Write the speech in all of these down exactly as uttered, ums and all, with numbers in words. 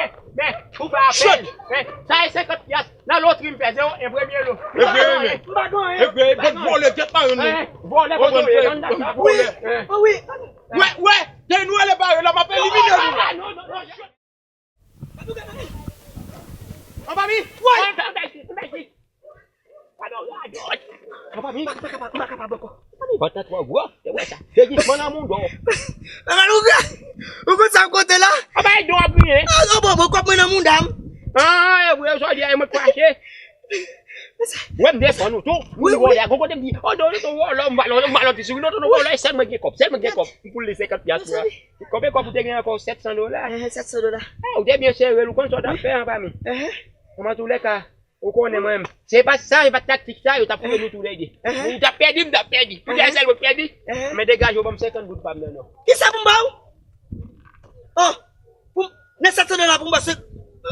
men, men, ou pa apèl. Shit! Men, sa e senkant pyas. Nan lotri m fè zewo en premye lo. M pa gen anyen. M pa gen anyen. Epi, epi, vòlè, tèt pa youn. Vòlè, kote w ye? Nan dat la, vòlè. Wi. Wè, wè, gen nou ale bare la, m ap elimine nou la. An pa mi? Woy! An pa mi? An pa mi? M pa kapab, m pa kapab ankò. Pantan twò gwo, te wè sa. Se jisman nan mouda w. Papa Louga, ou konn sa m konte la? An pa e do ap griyen. Ah, non, bon, bon, kòb mwen nan mouda m. Ah, e vre, jodi a, e mwen k fache. Wè m defann ou tou. Wi, wi. Vòlè a, gon kote m di, oh, non, non, non, vòlè, m pa, non, m pa lòt sou, non, non, non, vòlè, sèl mwen gen kòb, sèl mwen gen kòb. M pou l li senkant pyas la. Konbyen kòb ou te gen ankò? Sèt san dola. Eh, sèt san dola. Ah, ou te byen sere l, ou konn sa w t ap fè, an pa mi. Antoulèka, ou konnen mwen menm. Se pa sa, se pa taktik sa, yo t ap fouye nou toulède. Ou t ap pèdi, m t ap pèdi. Pou te sèl mwen pèdi. Men degaje w, ban m senkant goud pa m nan, non. Kisa pou m ba w? Oh, pou m, nan sèt san dola pou m ba se,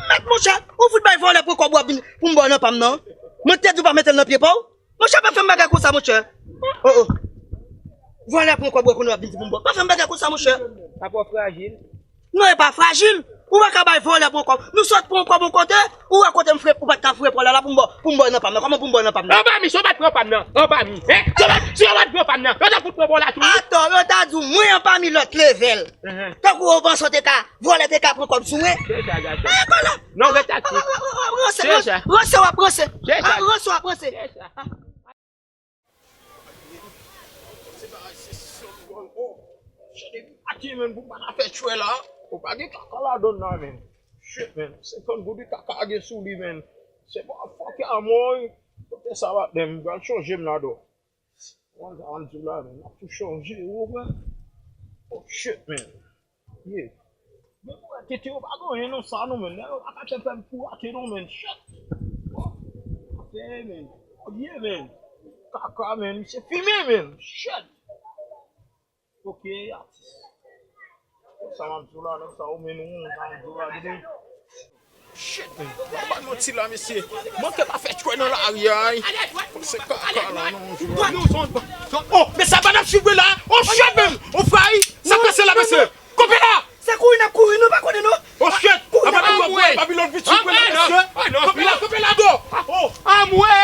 mèt monchè, ou fout bay vòlè pran kòb w ap vin pou m ba w nan pa m nan. Mwen te di w pa mete l nan pye pa w. Monchè, pa fè m bagay konsa, monchè. Oh, oh. Vòlè pran kòb w konnen w ap vin di pou m ba w. Pa fè m bagay konsa, monchè. Apa w frajil? Non, e pa frajil. Ou pa ka bay vòlè pran kòb. Nou sot pran kòb yon kote, ou wè kote m fre, ou pa t ka fre pou w la, la pou m ba w, pou m ba w nan pa m nan. Kòman pou m ba w nan pa m nan? An pa mi, si w pa t pran pa m nan. An pa mi. Hein? Si w pa t, si w pa t pran pa m nan. Yo ta fout pran pa w la tou. Atò, yo ta di w, mwen an pa mi lòt level. Tankou ou panse w te ka, vòlè te ka pran kòb sou mwen. Se sa, gason. Eh, kòlè. Non, ret aktif. Ranse, ranse, w ap ranse. Se sa. Ranse, w ap ranse. Se sa. Se bagay se sèl gòl, oh. Shit, depi maten, menn, pou pa ta fè tchwè la. Ou pa gen kaka ladann la, menn. Shit, menn. Senkant goud kaka gen sou li, menn. Se pa fòk a mwen. Kote sa va, menn, m pral chanje m ladan. Wan sa m di w la, menn. M ap tou chanje, ou wè. Oh, shit, menn. Ye. Men pou wè tete yo pa gen anyen non sa non, menn. Nèg yo pa ka fè m kou rate non, menn. Shit. Bon. Atè, menn. Odye, menn. Kaka, menn. Misye fimen, menn. Shit. Ok, atis. Sa m ap di w la, nèg sa yo, menn, ou, sa m ap di w la, tete. Shit, man. Pa ban manti la, mesye. Manke pa fè tchwè nan lari a, wi. Se kaka la, non, jou a. Oh, men sa pa n ap swiv la. Oh, shit, man. Oh, frè, sa pase la, mesye. Kanpe la. Se kouri n ap kouri, nou pa konnen, non. Oh, shit. Kouri n ap kouri. Babilòn vin sou la, mesye. Kanpe la, kanpe la, do. Oh. Anmwe.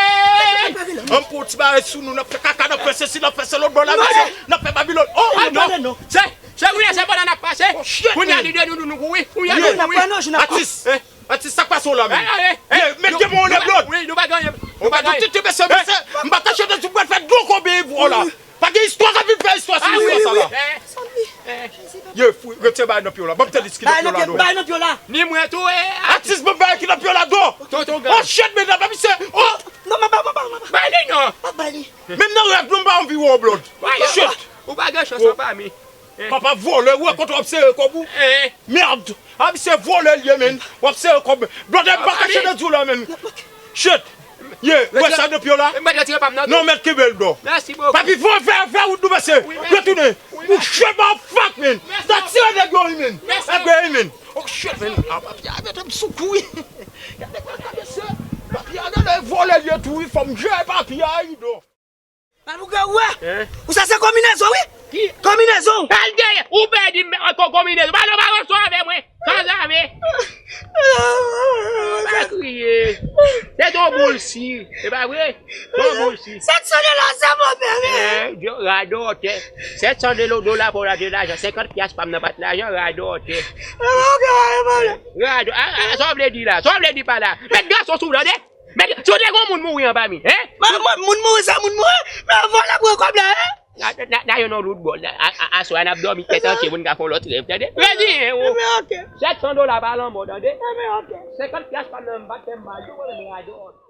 Ann pran ti bagay sou nou, n ap fè kaka, n ap fè sesi, n ap fè se lòt bò la, mesye. N ap fè Babilòn. Oh, non. Se, se kounye a, se pandan n ap pase. Oh, shit, man. Kounye a, li de nou, nou kouri. Kounye a, nou kouri. Atis. Atis, sa k pase w la, menn? Ye, met de men w lè blòd. Wi, nou pa gen anyen. Nou pa gen anyen. Tete, mesye, mesye, m pa kache de sou pral fè dlo konbe pou w la. Pa gen istwa k ap vin fè istwa sou istwa sa la. Ye, fou, retire bagay nan pye w la. Ban m tèl iskilèt yo la, non. Bay nan pye w la. Ni mwen tou, eh. Atis, ban m bagay ki nan pye w la, non. Tonton gang. Oh, shit, men la, misye. Oh. Non, non, non, non, non. Bay li, non. Pa bay li. Menm nan rèv, non, m pa anvi wè w, blòd. Shit. Ou pa gen chans anba mi. Papa vòlè, ou wè kote w ap sere kòb ou? Mèd! A, misye vòlè l ye, menn. W ap sere kòb. Blòdè, m pa kache nan di w la, menn. Shit! Ye, ou wè sa nan pye w la? Non, mèt kenbe l, bro. Papi, fè, fè, fè wout nou, mesye. Retounen. Ou shit, motherfuck, menn. Sa tire nèg yo, wi, menn. Nèg yo, wi, menn. Oh, shit, menn. A, papi a mete m sou kou, wi. Gade kaka, mesye. Papi a gade vòlè l ye tou, wi. Fò m jere papi a, wi, do. Malouga, ou wè? Ou sa se konbinezon, wi. Ki? Kò Konbinezon! Al dèyè! Ou pèdi m, an, kon-, konbinezon! Pa nan pa ranson avè mwen! San zame! Pa kriye! Se ton boul si! Se pa vre? Ton boul si! Sèt san dola sa, monpè, men! Radòtè! Sèt san dola pou lage lajan! Senkant pyas pa m nan pa t lajan, radòtè! Radò, a, a, sa w vle di la? Sa w vle di pa la? Met gason sou w tande! Met, si w te gon moun mouri anba mi, en? Mwen, mwen, moun mouri, se moun mouri, men vòlè pran kòb la, en? Na, na, na, yo nan lout bòl la. A, a, aswè a n ap dòmi tèt antye pou n ka fè yon lòt rèv, tande? Reziyen w. Sèt san dola pa lanmò, tande? Senkant pyas pa m nan m pa t fè m mal, tou mwen menm radòtè.